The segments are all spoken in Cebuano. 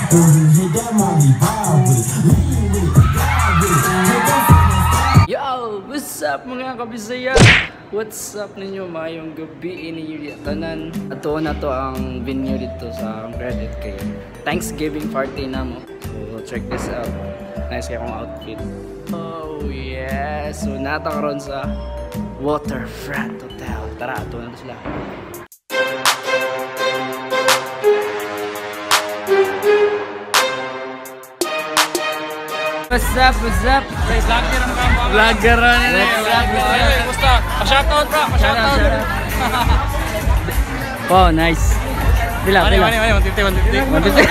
Hit that molly, vibe with it, lean with it, ride with it. Take off in that style. Yo! What's up, mga kabisaya? What's up ninyo? Maayong gabi ninyo di tanan. Ato na to ang venue dito sa Home Credit kay Thanksgiving party na mo. So check this out. Nice kay akong outfit. Oh yeah! So nata karon sa Waterfront Hotel. Tara, ato na to sila. What's up? What's up? Vlogger na na. What's up? What's up? Kumusta? Pa-shoutout bro, pa-shoutout. Oh, nice. Bila, Mani, bila. mani, mani, 150, 150.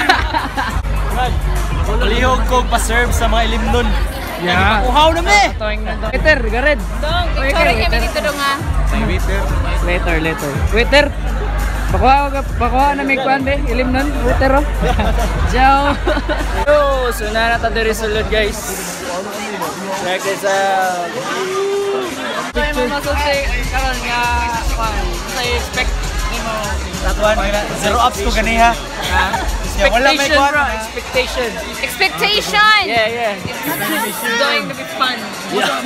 150. Palihog ko pa-serve sa mga ilimnon. Yeah. Uhaw na me! Waiter, gared. Dong, picture kami dito dong ah. Waiter. Later, later. Waiter. Pakuha na may kuan be, ilim nun. Waiter oh. Ciao. Yo, so na ta diri sulod, guys. Check this out. Picture masulti karon nga kuan, sa expect nimo? Tatuan, zero ups ko ganiha. Wala may Expectation, kuan. bro, expectation. Expectation! Yeah. It's going to be fun.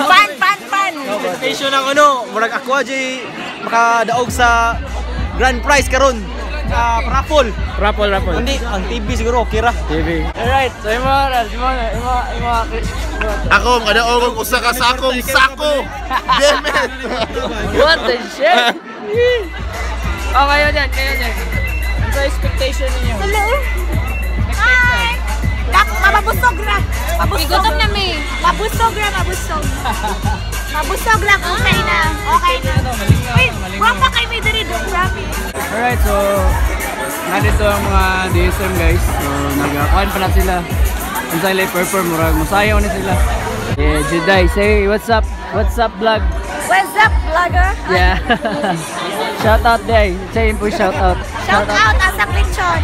Fun, fun, fun! Expectation ang ano, murag ako jay makadaog sa grand prize karon. Raffle. Raffle, raffle. Hindi, ang TV siguro okay ra. TV. Alright, so imo imo imo imo Ako, makadaog og usa ka sakong sako. Damn it! What the shit? Oh, kayo dyan, kayo dyan. Ano sa expectation ninyo? Hello! Hi! Mabusog ra. Mabusog. Igutom na mi. Mabusog ra, mabusog. Mabusog lang, okay na. Okay na. Ano, malingaw, Uy, malingaw. guwapa kay may diri dong, promise. Alright, so nandito ang mga DSM, guys. So nagakuan pa na sila. Kung sa ila perform, murag musayaw na sila. Yeah, Juday, say what's up? What's up, vlog? What's up, vlogger? Yeah. Shout out, day. Say po shout out. Shout out Asang Lechon.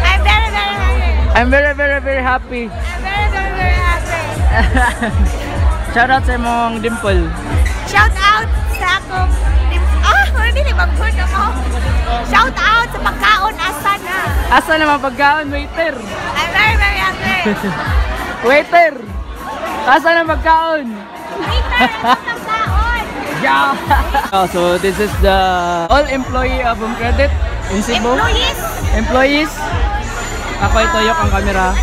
I'm very, very happy. I'm very, very, very happy. I'm very, very, very happy. Shout out sa imong dimple. Shout out sa akong hindi mag-good ako. Shout out sa pagkaon, asa na. Asa naman pagkaon, waiter? I'm very, very happy. Waiter! Asa na pagkaon? Waiter, asa pagkaon? Yeah! Oh, so this is the all employee of Home Credit in Cebu. Employees. Employees. Ako ay tuyok ang camera.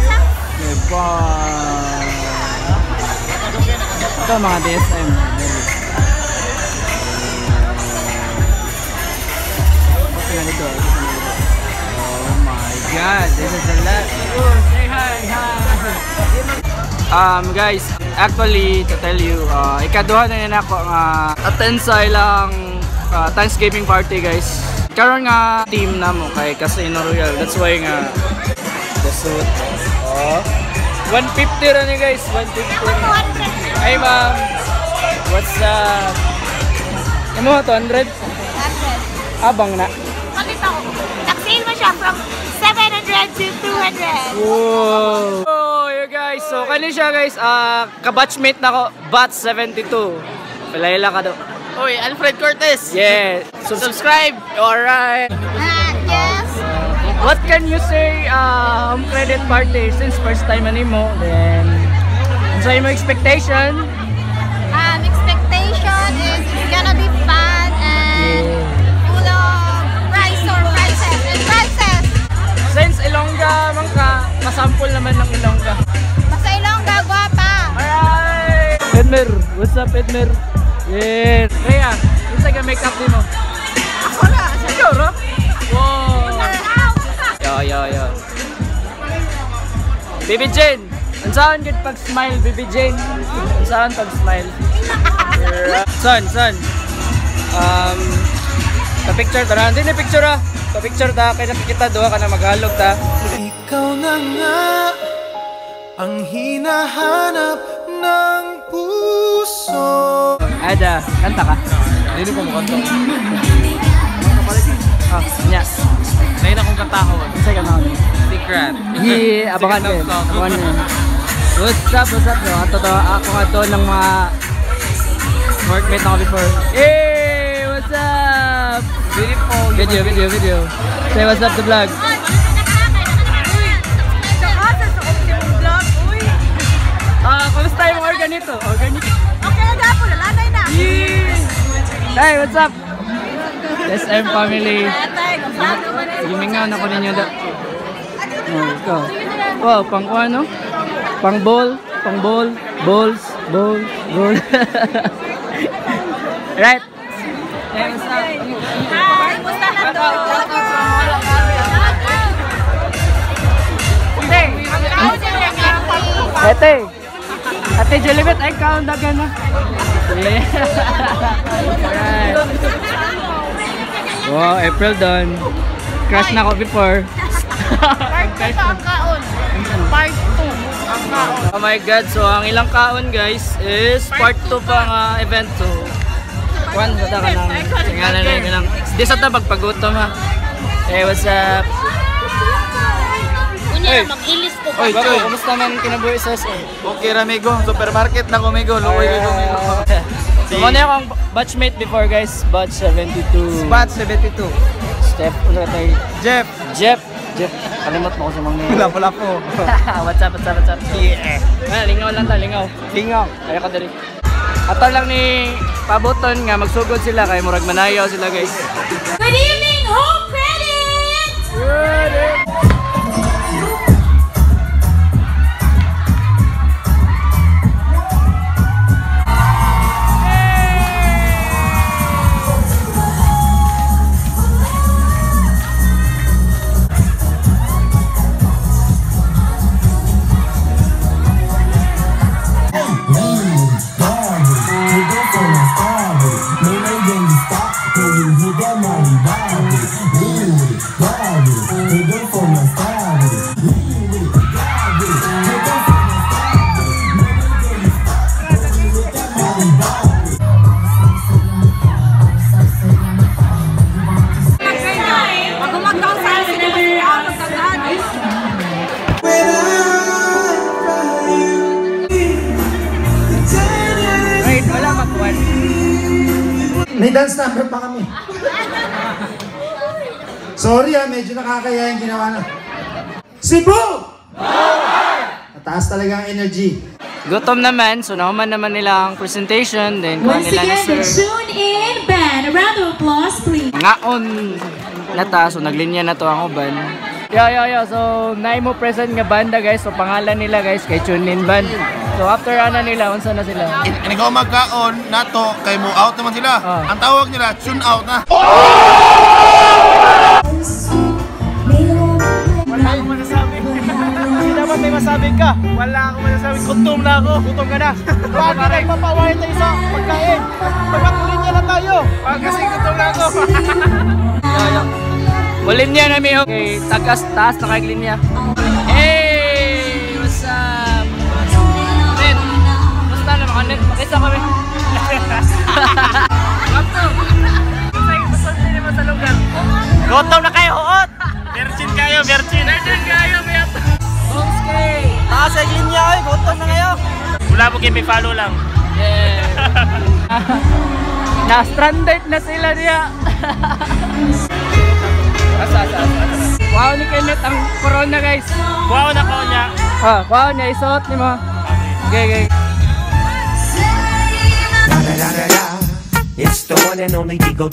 Diba? Ito mga DSM. Oh my God, this is a lot. Oh, say hi, hi. Guys, actually, to tell you, ikaduha na yun ako nga attend sa ilang Thanksgiving party, guys. Karon nga team na mo kay Casino Royale. That's why nga the suit. Oh. 150 ra ni, guys, 150. 200. Hey ma'am. What's up? Imo 200? 100. Abang na. Pakita ko. Nag-sale mo siya from 700 to 200. Whoa! Oh, you guys. So, kani siya, guys, kabatchmate na ko, batch 72. Palayla ka do. Oy, Alfred Cortez. Yeah. Subscribe. Alright. Yes. What can you say, Home Credit party since first time ani mo? Then, unsa imo expectation? Expectation is it's gonna be fun and full of prize surprises and prizes. Since Ilongga man ka, masample naman ng Ilongga. Basta Ilongga, guwapa! Alright! Edmer, what's up, Edmer? Yeah. Rhea, unsa ka makeup nimo? Ako na. Ikaw ra? Wow. Yo, yo, yo. Baby Jane, unsaon gid pag-smile, Baby Jane? Unsaon pag-smile? Son, son. Pa-picture ta na. Hindi na picture ah. Pa-picture ta kay nakikita duha ka na maghalog ta. Ikaw na nga ang hinahanap ng puso. Ada, kanta ka. Hindi ko mukanta. Ah, nya. Ngayon akong kantahon. Unsa ka na? Secret. Yeah, abangan Secret din. love song. Abangan din. What's up, what's up, bro? Ato to, ako nga to ng mga workmate ako before. Hey, what's up? Beautiful. Video, video, video. Say what's up to vlog. ito. Organic. Okay na po, lalanay na. Hey, what's up? SM family. Gimingaw na ko ninyo da. Oh, ikaw. Wow, pang ano? Pang bowl, pang bowl, bowls, bowl, bowl. Right. Hey, what's up? Hi, musta na to? Ate. Ate Jelibet, ay kaon dagan na. Yeah. Right. Wow, April done. Crush na ko before. Part 2 ang kaon. Part 2 ang kaon. Oh my God, so ang ilang kaon guys is part 2 pa nga event. So, one sa ka nang singalan na lang. Di sa ta pagpagutom ha. Hey, what's up? Unya, mag-ilis ko. Oy, bago, kumusta man kinabuhi sa SM? Okay ra migo, supermarket na ko migo, luoy ko migo. So, muna akong batchmate before guys, batch 72. Batch 72. Steph, ano tayo? Jeff. Jeff. Jeff, kalimot mo ko sa mga Wala pala po. What's up, what's up, what's up? Yeah. Ah, lingaw lang ta, lingaw. Lingaw. Kaya ka diri. Ato lang ni pabuton nga magsugod sila kay murag manayaw sila guys. Good evening, Home Credit! Wait, wala magkuhan. May dance number pa kami. Sorry ah, medyo nakakaya yung ginawa na. Cebu! Mataas talaga ang energy. Gutom naman, so nahuman naman nila ang presentation. Then, kuha Once nila na again, the sir. Tune In Band. A round of applause, please. Ngaon na ta, so naglinya na to ang uban. Yo, yo, yo. So, naay mo present nga banda guys. So, pangalan nila guys, kay Tune In Band. So, after ana nila, unsa na sila? Ikaw magkaon nato kay mo out naman sila. Ah. Ang tawag nila tune out na. Wala akong masasabi. Kasi dapat may masabi ka. Wala akong masasabi. Gutom na ako. Gutom ka na. Bakit nagpapaway tayo sa pagkain? Pagpatuloy na tayo. Kasi gutom na ako. Mulinya na mi. Okay, tagas taas na kay linya. Hey, what's up? Net, basta na mga net, makita kami. Kapto. Basta mo sa lugar. Gutom na kayo, huot! Virgin kayo, virgin. Virgin kayo, may ato. Homestay. Taas ang linya, oy. Gutom na kayo. Wala mo kayo, may follow lang. Yeah. Na-stranded na sila niya. Asa, asa, asa, asa. Wow ni Kenneth ang corona guys. Wow na ko niya. Ah, wow niya isuot ni mo. Okay, okay. It's the one and only Digo.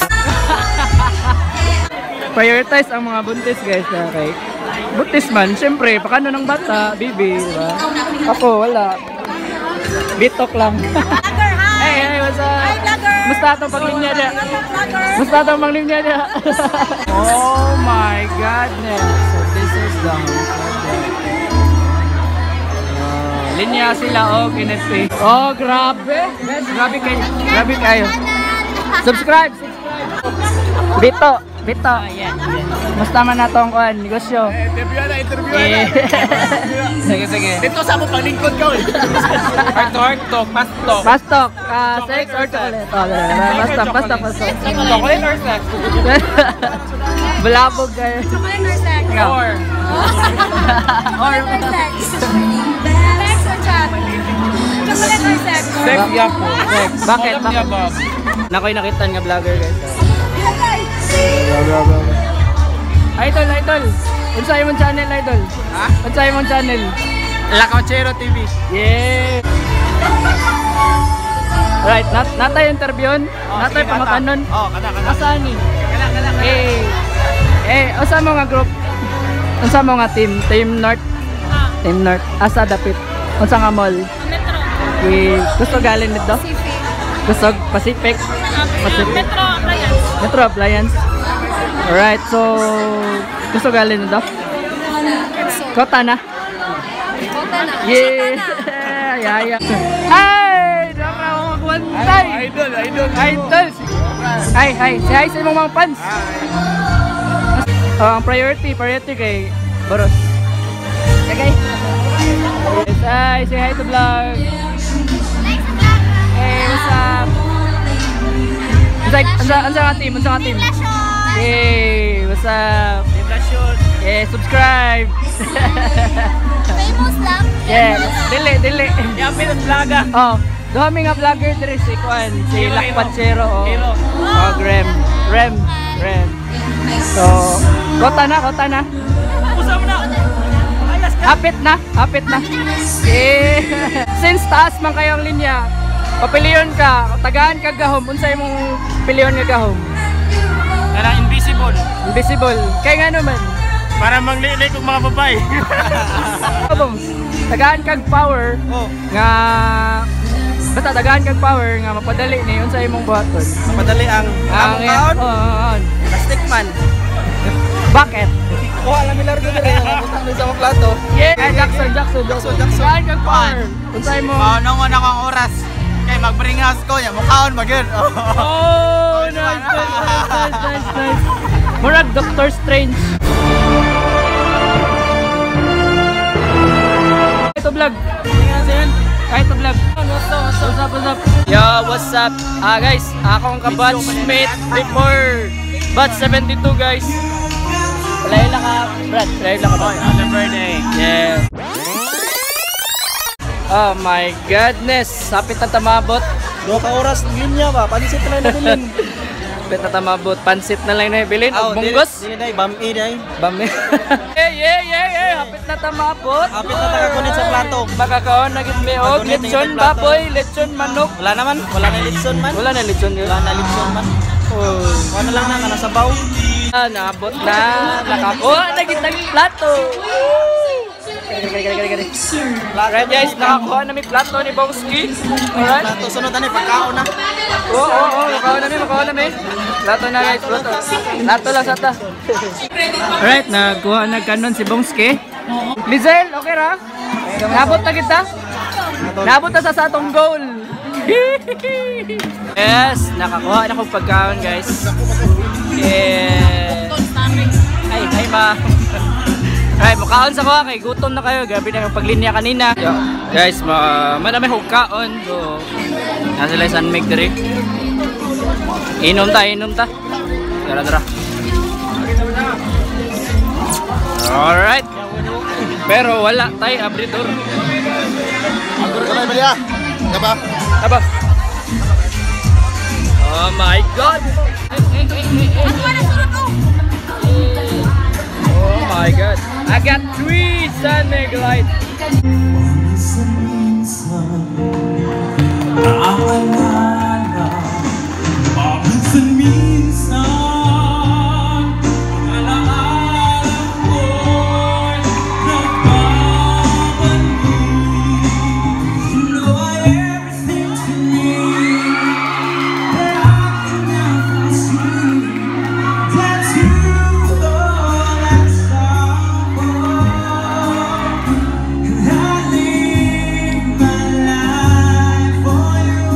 Prioritize ang mga buntis guys na kay buntis man, syempre, pakano ng bata, baby, di ba? Ako, wala. Bitok lang. Vlogger, hi! Hey, hey, what's up? Hi, vlogger! Musta atong paglinya niya? Vlogger! Musta atong paglinya niya? Oh my goodness. So this is the linya sila og NFP. Oh, grabe. Grabe kayo. Grabe kayo. Subscribe, subscribe. Bito, Bito. Musta man na tong kuan negosyo. Interview na, interview na. Eh. Sige, sige. Dito sa mo paglingkod ka eh. Heart to heart talk, fast talk. Fast talk, sex or chocolate? Oh, fast talk, fast talk, fast talk. Chocolate or sex? Bulabog kayo. Chocolate or sex? Or. Chocolate or sex? Sex or chat? Chocolate or sex? Sex yapo. Sex. Bakit? All of the Bakit? above. Nakoy nakita nga vlogger guys. Idol, idol. Unsa imong channel, idol? Ha? Unsa imong channel? La Cochero TV. Yeah. Alright, natay interviewn, natay pangutanon. Oh, kana kana. Asa ni? Eh, eh, unsa mo nga group? Unsa mo nga team? Team North? Team North. Asa dapit? Unsa nga mall? Metro. We gusto galing dito? Pacific. Gusto Pacific? Pacific. Metro Appliance. Metro Appliance. Alright, so gusto galing dito? Kota na. Kota na. Yeah. Yeah. Ay, nakakwantay. Idol, idol. Idol. Hi, hi. Say hi sa imong mga fans. Oh, ang priority, priority kay Boros. Okay. Yes, hi. Say hi to vlog. Like sa vlog. Hey, what's up? Unsa unsa unsa nga team? Unsa nga team? Hey, what's up? Yeah, subscribe. Famous lang. Yeah, dili, dili. Yapil ang vloga. Oh, duha mi nga vlogger diri si Kuan, si Hero, Lakpatsero oh. Hero. Oh, Grem. Rem. Rem. So, kota na, kota na. Usap na. Alas ka. Hapit na, hapit na. Eh, since taas man kayo ang linya, papiliyon ka, tagaan ka gahom, unsa imong piliyon nga gahom? Kanang invisible. Invisible. Kay nga naman, Para manglilik og mga babae. kabong, tagaan kag power Oh, nga basta tagaan kag power nga mapadali ni unsa imong buhaton. madali ang Ang among kaon. Oo, oo, oo. Plastic man. Bakit? Kuha lang milargo dire. Butang sa mga plato. Yeah, ay, Jackson, Jackson, Jackson, Jackson. Tagaan kag power. Unsa imong Maunong na akong oras. Kay magbringas ko, ya mukaon magyud. Oh, nice, nice, nice, nice, nice. Murag Doctor Strange. Ito vlog. Kahit to vlog. What's up, what's up, what's up? Yo, what's up? Ah, guys, akong ka-batchmate before batch 72, guys. Layo lang ka, Brad. Layo lang ka ba? Happy birthday. Yeah. Oh my goodness. Sapit na tamabot. Duha ka oras linya ba? Pansit na lang nabilin. Sapit na tamabot. Pansit na lang na ibilin. Og munggos. Dili dai bami dai. Bami. Yeah, yeah, yeah, yeah. Hapit na tamabot. Hapit na takakunit sa plato. Makakaon na gid mi og Pagkunit na lechon gid ang plato. baboy, lechon manok. Wala naman, wala na litson man. Wala na lechon yun. Wala na litson man. Oh. Wala lang na kana sabaw. Ah, naabot na. Nakakuha na gid ang plato. Gari, gari, gari, gari. Alright guys, nakakuha na mi plato ni Bongski. Alright. Plato sunod ani pagkaon na. Oo, oo, oo, makaon na mi, makaon na mi. Plato na guys, plato. Plato lang sata. Alright, nagkuha na kanon si Bongski. Lizelle, okay ra? Naabot na kita? Naabot na sa atong goal. Yes, nakakuha na akong pagkaon guys. Yeah. Ay, ay ma. Ay, mukaon sa kuha kay gutom na kayo. Grabe na yung paglinya kanina. Yo, guys, ma madami kong kaon. So, nasa sila San Mig diri. Inom ta, inom ta. Tara, tara. Alright. Pero wala tay abridor. Kamay ba niya? Kaba? Aba. Oh my God. Oh my God. I got 3 San Mig Light. Minsan-minsan naaalala, paminsan-minsan ang alaala ko'y nagbabalik. You know everything to me that I can never see. That's you, oh, that's all. And I live my life for you.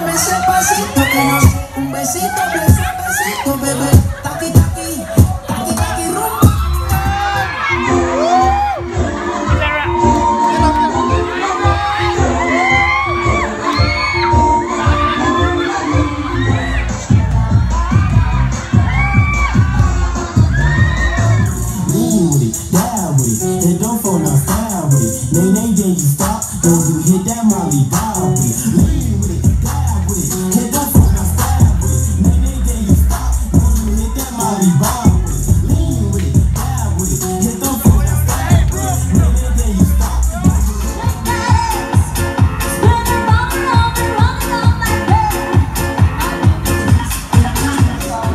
Muéveme ese pasito que no sé. Un besito, beso, besito, bebé. Taqui, taqui, taqui, taqui, rumba. Lean with it, die with it. Hit them phone now, style with it. Nay, nay, then you stop. Don't you hit that molly, vibe with it. Lean with it, die with it. Hit them phone now, style with it. Nay, nay, then you stop. Don't you hit that molly, vibe with it. Lean with it, die with it. Hit them phone now, style with it. Nay, nay, then you stop.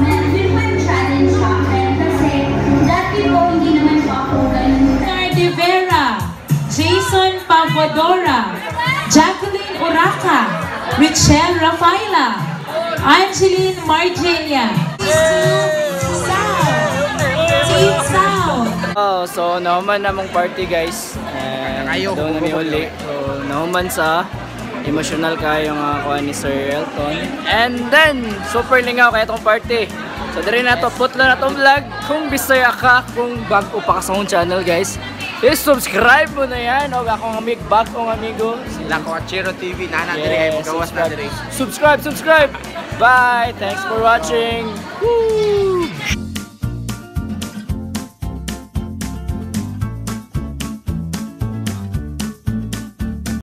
Nandun po yung challenge sa akin kasi dati po hindi naman po ako ganun. Bernard Vera, Jason Pavadora, Jacqueline Uraca, Richelle Rafaela, Angeline Margenia. Team Sound. Oh, so nahuman na mong party, guys. And doon na mi uli. So nahuman sa emotional kayo nga kuha ni Sir Elton. And then super lingaw kaya itong party. So diri na to, putlo na tong vlog. Kung Bisaya ka, kung bago pa ka sa akong channel, guys, i-subscribe mo na yan. Og akong amig bagong amigo. Si Lako Achero TV, nana diri ay Yes, magawas na subscribe. diri. Subscribe, subscribe. Bye. Thanks for watching. Woo!